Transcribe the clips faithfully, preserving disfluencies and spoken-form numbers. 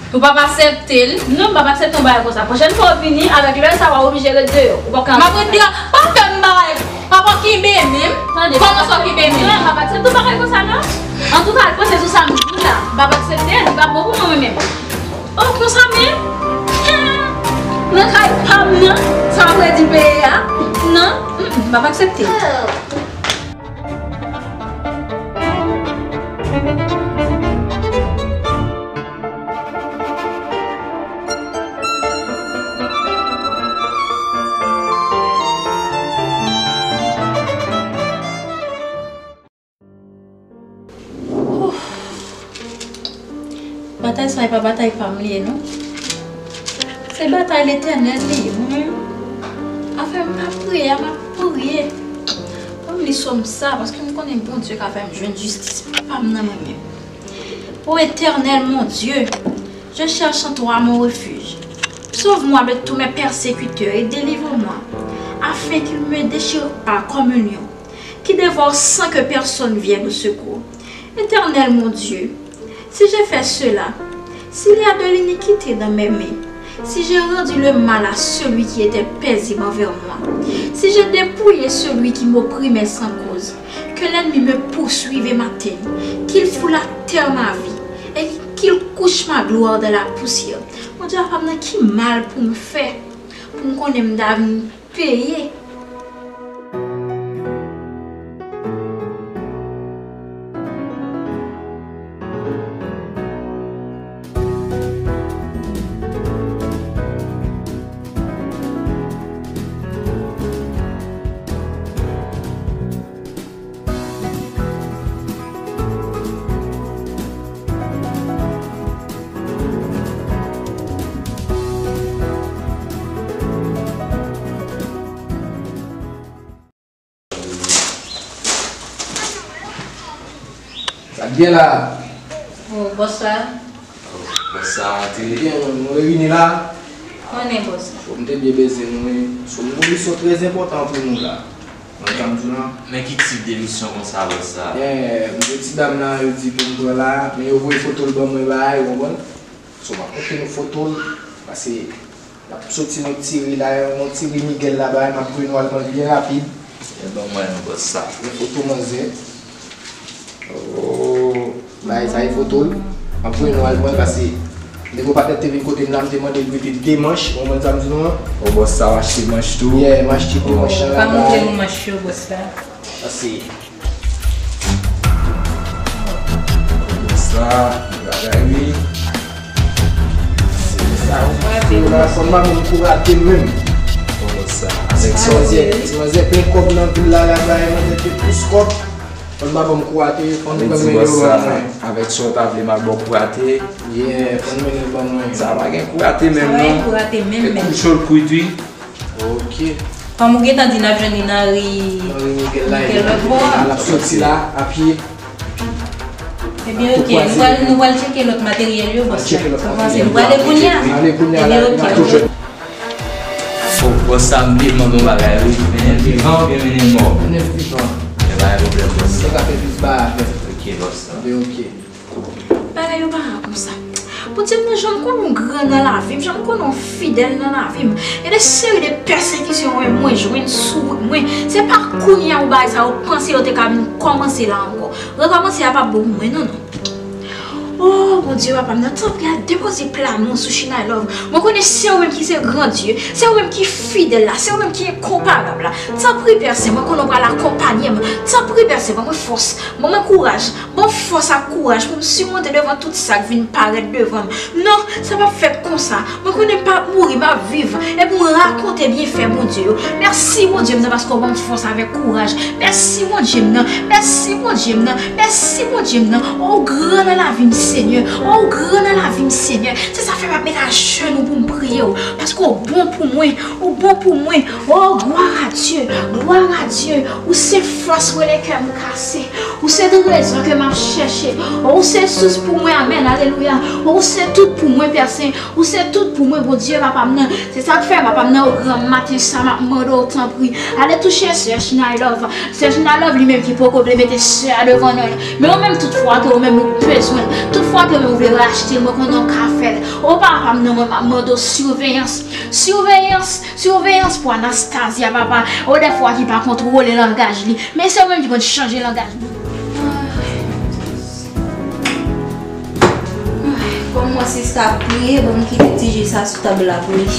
Ou p ap aksepte l? Non, m p ap aksepte yon bagay konsa. Pwochèn fwa w vini, avèk lè sa, w a oblije ret deyò. Ou p ap ka. M ap ret deyò? Pa fè m bagay. Papa okipe menm. Tande, kòman sa okipe menm? Non, m p ap aksepte yon bagay konsa, non. Antouka, l panse sou sa m di w la. M p ap aksepte l, li p ap bon pou mwen, mwen menm. Oh, konsa menm? Nan kay pa m nan, sa vle di peye a? Non, mm, mm, m p ap aksepte. Batay sa e pa batay pa m li ye, non. Se batay Letènèl li ye. Mwen menm, afè m pa priye a, m ap priye. Ban m li sòm sa, paske m konnen Bondye ka fè m jwenn jistis pa m nan mwen menm. Ô Éternel mon Dieu, je cherche en toi mon refuge. Sauve-moi de tous mes persécuteurs et délivre-moi, afin qu'ils ne me déchirent pas comme un lion, qui dévore sans que personne vienne au secours. Éternel mon Dieu, si j'ai fait cela, s'il y a de l'iniquité dans mes mains, si j'ai rendu le mal à celui qui était paisible envers moi, si j'ai dépouillé celui qui m'opprimait sans cause, que l'ennemi me poursuive et m'atteigne, qu'il foule à terre ma vie, et qu'il couche ma gloire dans la poussière. Bondye, papa m nan, ki mal pou m fè pou m konnen m ta vin peye. Sa k gen la? Oh, bòs la. Bòs sa, te byen, nou reyini la. Konnen bòs la. Bon, m te byen bezwen nou, wi. So, m gen yon misyon trè enpòtan pou nou la. Mwen, sa m di w lan. Men ki tip de misyon konsa, bòs sa? Byen, m gen ti dam nan, yo di pou m pran la, men yo voye foto l ban mwen, bagay, ou konprann? So, m ap montre nou foto l, paske l ap soti nan ti ri la, yon ti ri Miguel la, bagay, m ap voye nou al pran l byen rapid. E ban mwen yon bòs sa. Yon foto manzè. Oh, bagay sa e foto l. M ap voye nou al pran l, paske nèg yo pa tèt te vin kote m la, m te mande l prete de manch, ou konprann sa m di nou an? O bòs sa, w achte manch tou? Yeah, m achte de manch lan la. Pa montre nou manch yo, bòs la. Sa se sa, bagay wi. Se sa, wi. Fò n pa ban m kou rate menm. Bon, sa, avèk sa w di. Ti manzè, ti manzè plen kòb nan vil la, la, bagay, manzè te plis kòb. Fò n pa ban m kou rate, fò n ban m mennen yo ban mwen. Avèk sa w ta vle m al ba w kou rate. Yeah, fò n mennen yo ban mwen. Sa pa gen kou rate menm, non. Sa pa gen kou rate menm, menm. E kou cho l kwit, wi. Ok. Kòm ou gentan di n ap jwenn li nan ri Miguel la, lòt bò a. L ap soti la, a pye. Ebyen, ok, nou pral, nou pral tcheke lòt materyèl yo, bòs la. Tcheke lòt materyèl. Ou pral ale kounye a? Ale kounye a la, n ap tou jwenn. Fòk bòs sa m vle mande yon bagay, wi. Mennen l vivan oubyen mennen l mò? Mennen l vivan. Men pa gen pwoblèm, bòs. Nèg la fè jis ba avè. Ok, bòs. Ebyen, ok. Bagay yo pa ka konsa. Bondye m nan, jan m konnen w gran nan lavi m, jan m konnen w fidèl nan lavi m. Gen de seri de pèsekisyon mwen, mwen jwenn sou wout mwen. Se pa kounye a ou bagay sa yo panse yo te ka vin kòmanse la ankò. Rekòmanse a p ap bon pou mwen, non, non. Oh, Bondye, papa m nan, tanpri al depoze pla nou sou China Love. Mwen konnen se ou menm ki se gran Dye, se ou menm ki fidèl la, se ou menm ki enkonparab la. Tanpri, Pè Sen, mwen konnen w pral akonpanye m. Tanpri, Pè Sen, ban mwen fòs, ban mwen kouraj. Ban m fòs ak kouraj pou m simonte devan tout sa k vin parèt devan m. Non, sa p ap fèt konsa. Mwen konnen m p ap mouri, m ap viv. Epi mwen rakonte byenfè Bondye yo. Mèsi, Bondye m nan, paske w ban m fòs avèk kouraj. Mèsi, Bondye m nan. Mèsi, Bondye m nan. Mèsi, Bondye m nan. O, w gran nan lavi m, Senyè. O, w gran nan lavi m, Senyè. Se sa fè m ap met ajenou pou m priye w. Paske w bon pou mwen. Ou bon pou mwen. O, gloire à Dieu. Gloire à Dieu. Ou se fòs mwen lè kè m kase. Ou se trezò ke m ap chèche. Ou se sous pou mwen, amèn, alelouya. Ou se tout pou mwen, Pè Sen. Ou se tout pou mwen, Bondye, papa m nan. Se sa k fè, papa m nan, o gran maten sa, m ap mande w, tanpri, ale touche sè China Love. Sè China Love, li menm ki poko vle mete sè a devan non l. Men ou menm, tout fwa ke ou menm ou bezwen, Yon fwa ke mwen vle rachte l, mwen konnen w ka fè l. O papa m nan, mwen m ap mande w siveyans. Siveyans, siveyans pou Anastasia, papa. O dèfwa ki pa kontwole langaj li. Men se ou menm ki konn chanje langaj li. Kòm mwen sista ap priye, ban m kite ti ji sa sou tab la pou li.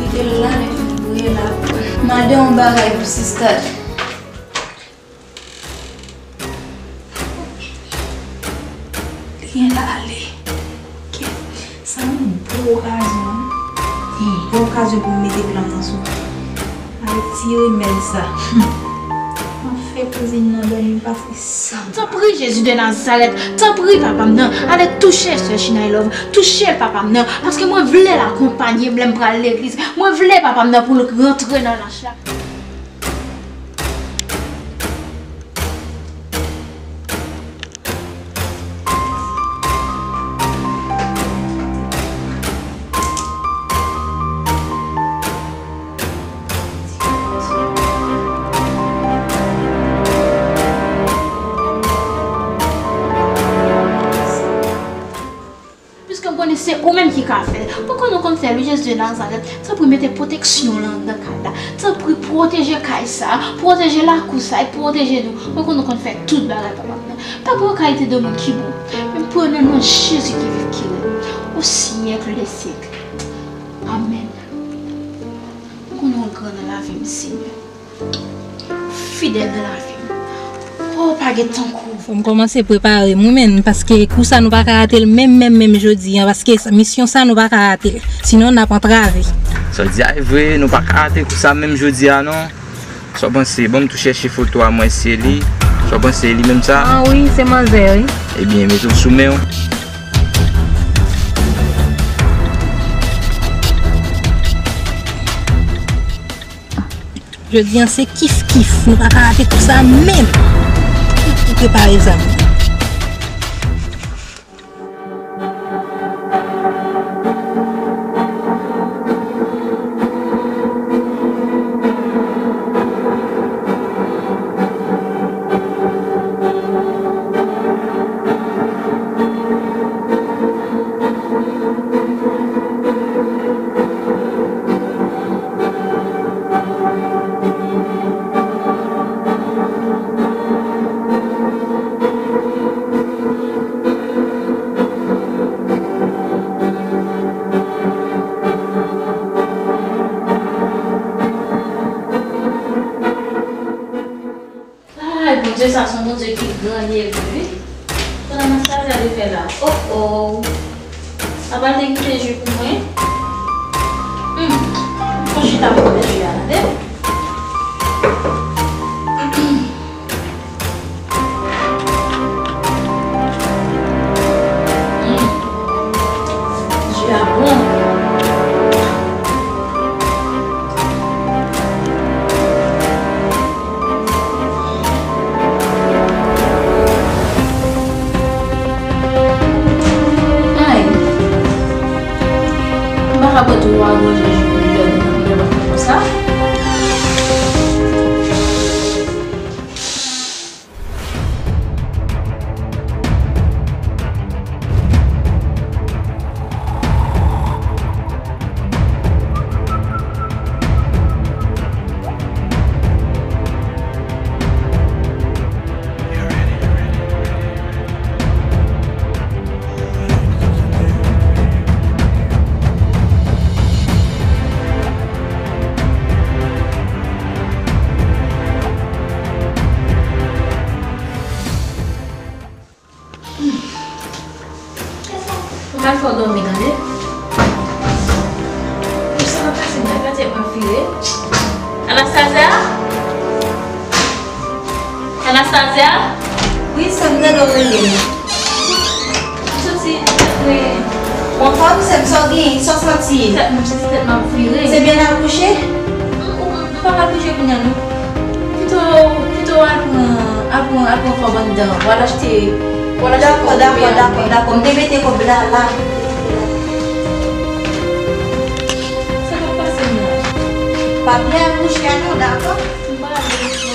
Kite l la, lè fini priye la. Mande yon bagay pou sista. Li gen lale. Kèt. Sa yon bon okazyon, wi. Yon bon okazyon pou m mete plan mwen sou. Retire mèb sa. Mwen fè kouzin nan dòmi pase sa. Tanpri, Jezi de Nazarèt, tanpri, papa m nan, ale touche sè China Love, touche l, papa m nan, paske mwen vle l akonpanye m lè m pral legliz. Mwen vle, papa m nan, pou l rantre nan lach la. Piske m konnen se ou menm ki ka fè l. Mwen konnen w konn fè l, wi, Jezi de Nazarèt. Tanpri, mete pwoteksyon w anndan kay la. Tanpri, pwoteje kay sa, pwoteje lakou sa, e pwoteje nou. Mwen konnen w konn fè tout bagay, papa m nan. Pa pran kalite de moun ki bon, men pran nan non Jezi ki viv, ki règne, au siècle des siècles. Amèn. Ou konnen w gran nan lavi m, Senyè. Ou fidèl nan lavi m. Oh, pa gen tankou w. Fò m kòmanse prepare m, wi, menn, paske kou sa nou pa ka rate l menm, menm, menm jodi a, paske sa, misyon sa nou pa ka rate l. Sinon, n ap antrave. Sa w di a e vre, nou pa ka rate kou sa menm jodi a, non. Sa w panse? Ban m tou chèche foto a, m wè si se li. Sa w panse, se li menm sa? Ah wi, se manzè, wi. Ebyen, mete w sou men w. Jodi a, se kif kif. Nou pa ka rate kou sa menm. Prepare zam. Ay, Bondye sa se yon Bondye ki gran, li ye wi. Sa Anastasia te fè la? Oh, oh. Apa l te kite ji pou mwen? Hmm. Fò chita pou mwen ji a, tande? Hmm. Ji a bon. Ay. M pa ka bwè twa gòje ji pou jèn nan, men konsa. Mwen pral fè w dòmi, tande. Pou sa pa pase, mwen gade m ap vire. Anastasia? Anastasia? Wi, sè m, tande w rele m. M santi tèt mwen. Ou anfòm, sè m, sa w genyen, sa w santi? Tèt mwen, m santi tèt mwen ap vire. Se byen akouche? M, ou konn Pa ka touche kounye a non. Pito, pito al pran, al pran, al pran kòb anndan. W al achte, w al achte kòb. Dakò, dakò, dakò, dakò. M te mete kòb la, la. Sa k ap pase m la? Pa byen al kouche a non, dakò? M pa al kouche.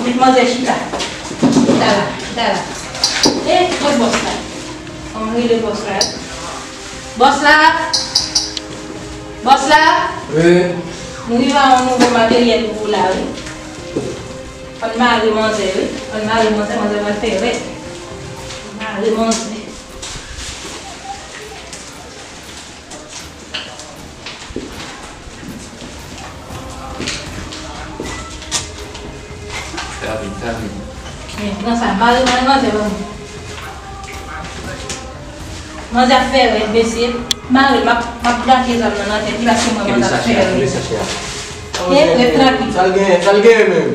Met manzè chita. Chita la, chita la. E, kot bòs la? Ann rele bòs la. Bòs la! Bòs la! Wi. M rive a yon nouvo materyèl pou ou la, wi. Ann mare manzè, wi. Ann mare manzè, manzè pral fè rèd. Ann mare manzè. Sa vin, sa vin. Men, pran sa, mare, mare manzè ban mwen. Manzè ap fè rèd, mesye. Mare, m ap, m ap plake zam nan nan tèt li, paske mwen manzè ap fè rèd. Kite sachè a, kite sachè a. E, rete trankil. Sa l genyen, sa l genyen menm?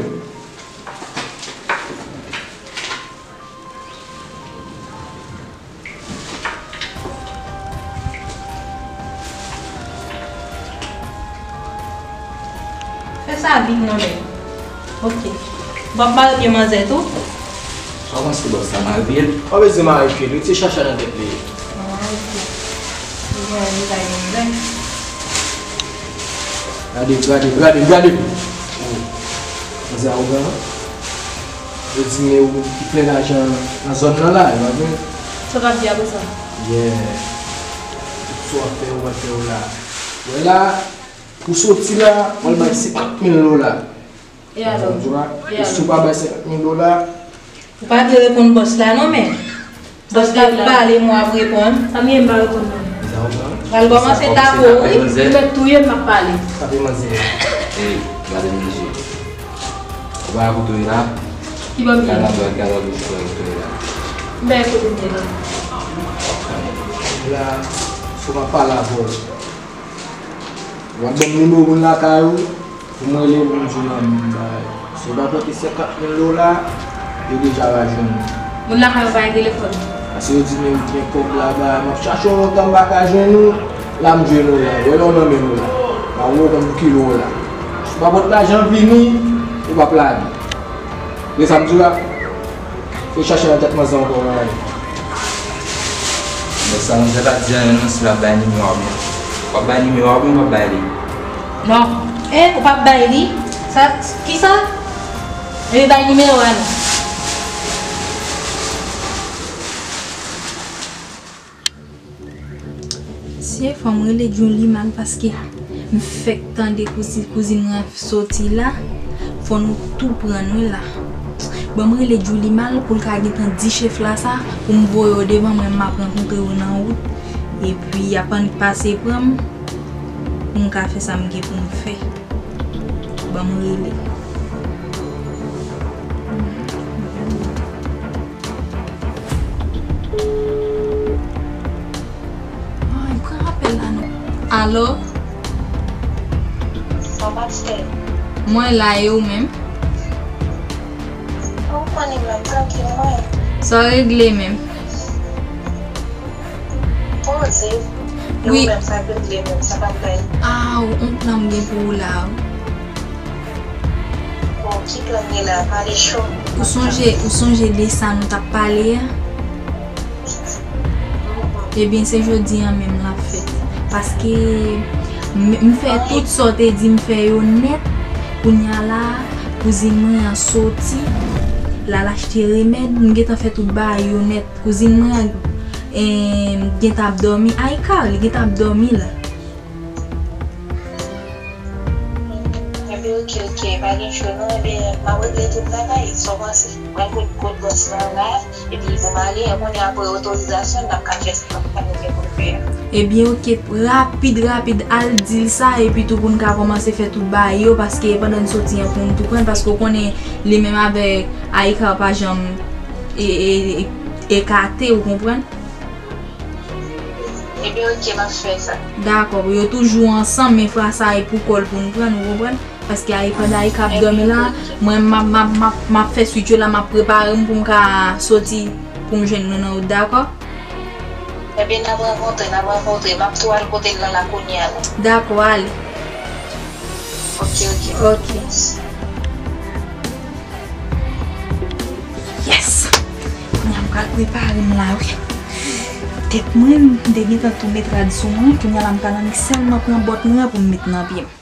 Fè sa vit non, men. Ok. W ap mare pye manzè tou? Sa w panse bòs la mare pye l? W ap ede mare pye l, wi, se chacha nan tèt li ye. Ah, ok. Li gen yon bagay manzè. Gade, gade, gade, gade. Oh. Manzè awogan, non? Yo di men ou ki fè lajan nan zòn nan la, e pa vre? Sa w ap di apre sa? Yeah. Tout sa w ap fè, ou pa fè w la. Wè la, pou soti la, w al bay senkant mil dola. E alò? Ou konprann? E si w pa bay senkant mil dola, ou pa vle reponn bòs la non, men. Bòs la ap pale, mwen ap reponn. Sa m ye, m pa reponn non. Pral kòmanse tape w, wi. Ou mèt touye m, m ap pale. Tape manzè. Ey, gade m nan je. Ou pa kote w ye la? Ki bò m ye? Gade anba, gade anba, kote w ye la. M pa kote m ye la. La, fò m ap pale avè w. W ap ban m nimewo moun lakay ou, pou m rele pou m di w nan m bay. Si w pa pote senkant mil dola, yo deja va jwenn ou. Moun lakay ou pa gen telefòn? Paske yo di men m gen kòb la bay, m ap chache w lontan m pa ka jwenn ou, la m jwenn ou la. Wè lè w nan men nou la. M a wè w konn pou kilo w la. Si w pa pot lajan vini, ou p ap lage. Tande sa m di w la? Fè chache nan tèt manzè ankò, mwen. Bon, sa manzè pa di anyen non, si l ap bay nimewo a oubyen. W ap bay nimewo a oubyen w p ap bay li? Non. E, ou p ap bay li? Sa, kisa? Epi bay nimewo a non. Si e fò m rele Djouly mal paske m fèk tande kouzi-, kouzin mwen soti la, fò nou tou pran nou la. Ban m rele Djouly mal pou l ka gentan di chèf la sa, pou m voye w devan mwen, m ap rankontre w nan wout. Epi, y ap annik pase pran m, pou m ka fè sa m gen pou m fè. Ban m rele. Ay, pran apèl la non. Alo? Sa w ap fè? Mwen la, e ou menm? Ou konnen m ap trankil mwen. Sa w regle menm? Poze. E ou menm, sa k regle menm, sa k ap bay? Ah, yon plan m gen pou ou la. Bon, ki plan gen la? Pale cho. Ou sonje, ou sonje de sa nou t ap pale a? Ebyen, se jodi a menm l ap fèt. Paske M, m fè tout sa w te di m fè yo nèt. Kounye a la, kouzin mwen an soti. L al achte remèd, m gentan fè tout bagay yo nèt. Kouzin mwen an, eh, gentan ap dòmi. Aykar, li gentan ap dòmi la. Ebyen, oke, oke, pa gen cho non. Ebyen, m ap regle tout bagay. Sa w panse? Mwen kout, kout bòs lan la, epi pou m ale, kounye a apre otorizasyon, n ap ka fè sa n ap ka gen pou n fè a. Ebyen, oke, rapid, rapid, al di l sa, epi tou pou n ka kòmanse fè tout bagay yo, paske pandan n soti an pou n tou pran, paske w konnen li menm avèk Aykar pa janm e, e, e, ekate, ou konprann? Ebyen, oke, m ap fè sa. Dakò, yo toujou ansanm, men fwa sa e pou kò l pou n pran, ou konprann? Paske Aykar, pandan Aykar ap dòmi la, mwen, m ap, m ap, m ap, m ap fè swit yo la, m ap prepare m pou m ka soti, pou m jwenn nou nan wout, dakò? Ebyen, n ap rankontre, n ap rankontre. M ap tou al kote l nan la kounye a la. Dakò, ale. Oke, oke. Oke. Yes! Kounye a m pral prepare m la, wi. Tèt mwen, m te gentan tou met rad sou mwen. Kounye a la, m pral annik sèlman pran bòt mwen an pou m met nan pye m.